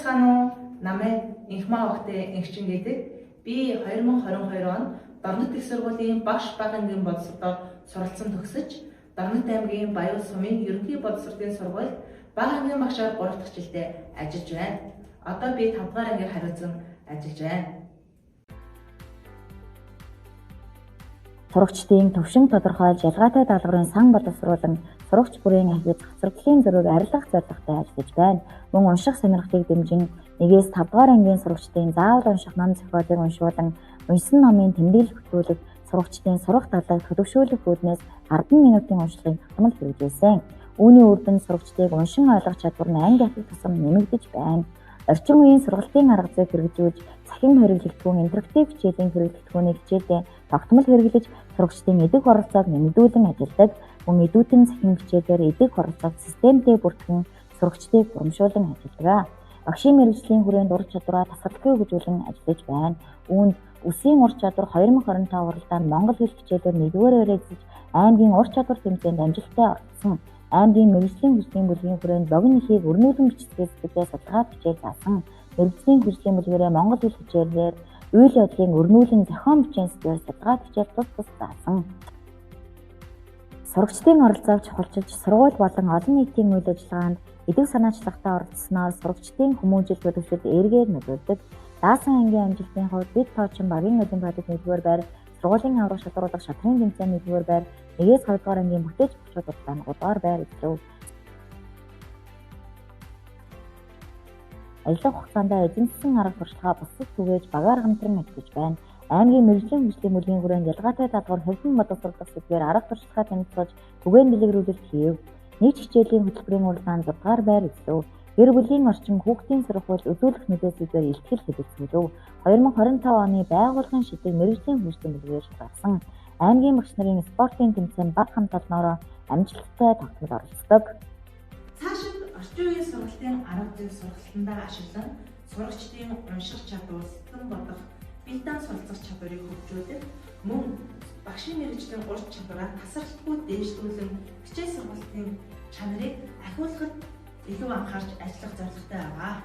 байцгаана уу? Намайг Энхмаа Огтой Энхчин гэдэг. Би 2022 онд Дорнод их сургуулийн багш бага ангийн боловсролоор суралцсан төгсөж, Дорнод аймгийн Баян сумын ерөнхий боловсролын сургуульд бага ангийн багшаар 3 дахь жилдээ ажиллаж байна. Одоо би 5 дугаар ангийг хариуцсан ажиллаж байна. Сурагчдын төвшин тодорхойлж ялгаатай даалгаврын сан боловсруулан сурагч бүрийн ахиц хоцрогдлын зөрүүг арилгах зорилготой ажиллаж байна. Мөн унших сонирхлыг дэмжин 1-ээс 5 дугаар ангийн сурагчдын заавал унших ном зохиолыг уншуулан уншсан номын тэмдэглэл хөтлүүлэх, сурагчдын сурах дадлаг төлөвшүүлэх үүднээс 10 минутын уншлагыг тогтмол хэрэгжүүлсэн. Үүний үр дүнд сурагчдыг уншин ойлгох чадвар нь анги ахих тусам нэмэгдэж байна. Орчин үеийн сургалтын арга зүйг хэрэгжүүлж, цахим хэрэглэгдэхүүн, интерактив хичээлийн хэрэглэгдэхүүнийг хичээлдээ тогтмол хэрэглэж, сурагчдын эдэх оролцоог нэмэгдүүлэн ажилладаг. Мөн эдүүтэн цахим хичээлээр эдэх оролцоог системтэй бүртгэн сурагчдыг урамшуулан ажилладаг. Багшийн мэргэжлийн хүрээнд ур чадвараа тасралтгүй хөгжүүлэн ажиллаж байна. Үүнд Үсийн ур чадвар 2025 уралдаанд монгол хэл хичээлээр 1-р байраа эзэлж, аймгийн ур чадвар тэмцээнд амжилттай оролцсон. Аймгийн мэргэжлийн хүчлийн бүлгийн хүрээнд богино ихийг өрнүүлэн бичсгээс сэдвээр судалгаа хичээл заасан. Мэргэжлийн хүчлийн бүлгэрээ монгол хэл хичээлээр үйл явдлын өрнүүлэн зохион бичээн сэдвээр судалгаа хичээл тус тус заасан. Сурагчдын оролцоог чухалчилж, сургууль болон олон нийтийн үйл ажиллагаанд идэв санаачлагтай оролцсноор сурагчдын хүмүүжил төлөвшөлд эргээр нөлөөлдөг. Даасан ангийн амжилтын хувьд бид тоочин багийн олимпиадад 1-р байр, сургуулийн аварга шалгаруулах шатрын тэмцээнд 1-р байр, 1-ээс 2 дугаар ангийн бүтээч багшууд уралдаанд 3 дугаар байр эзлэв. Ажиллах хугацаанд эзэн засгийн арга туршлагаа бусдад түгээж багаар хамтран ажиллаж байна. Аймгийн мэргэжлийн хүчлийн бүлгийн хүрээнд ялгаатай даалгавар хэвлэн боловсруулах сэдвээр арга туршлагаа танилцуулж түгээн дэлгэрүүлэлт хийв. Нийт хичээлийн хөтөлбөрийн уралдаанд 6 дугаар байр эзлэв. Гэр бүлийн орчин, хүүхдийн сурах хууль үзүүлэх нөлөө сэдвээр илтгэл хэлэлцүүлэв. 2025 оны байгууллагын шидэг мэргэжлийн хүчлийн бүлгээр шалгарсан. Аймгийн багш нарын спортын тэмцээн баг хамт олноороо амжилттай тогтмол оролцдог. Цаашид орчин үеийн сургалтын арга зүй сургалтандаа ашиглан сурагчдын унших чадвар, сэтгэн бодох, бие даан суралцах чадварыг хөгжүүлэх, мөн багшийн мэргэжлийн ур чадвараа тасралтгүй дээшлүүлэн хичээл сургалтын чанарыг ахиулахад илүү анхаарч ажиллах зорилготой байгаа.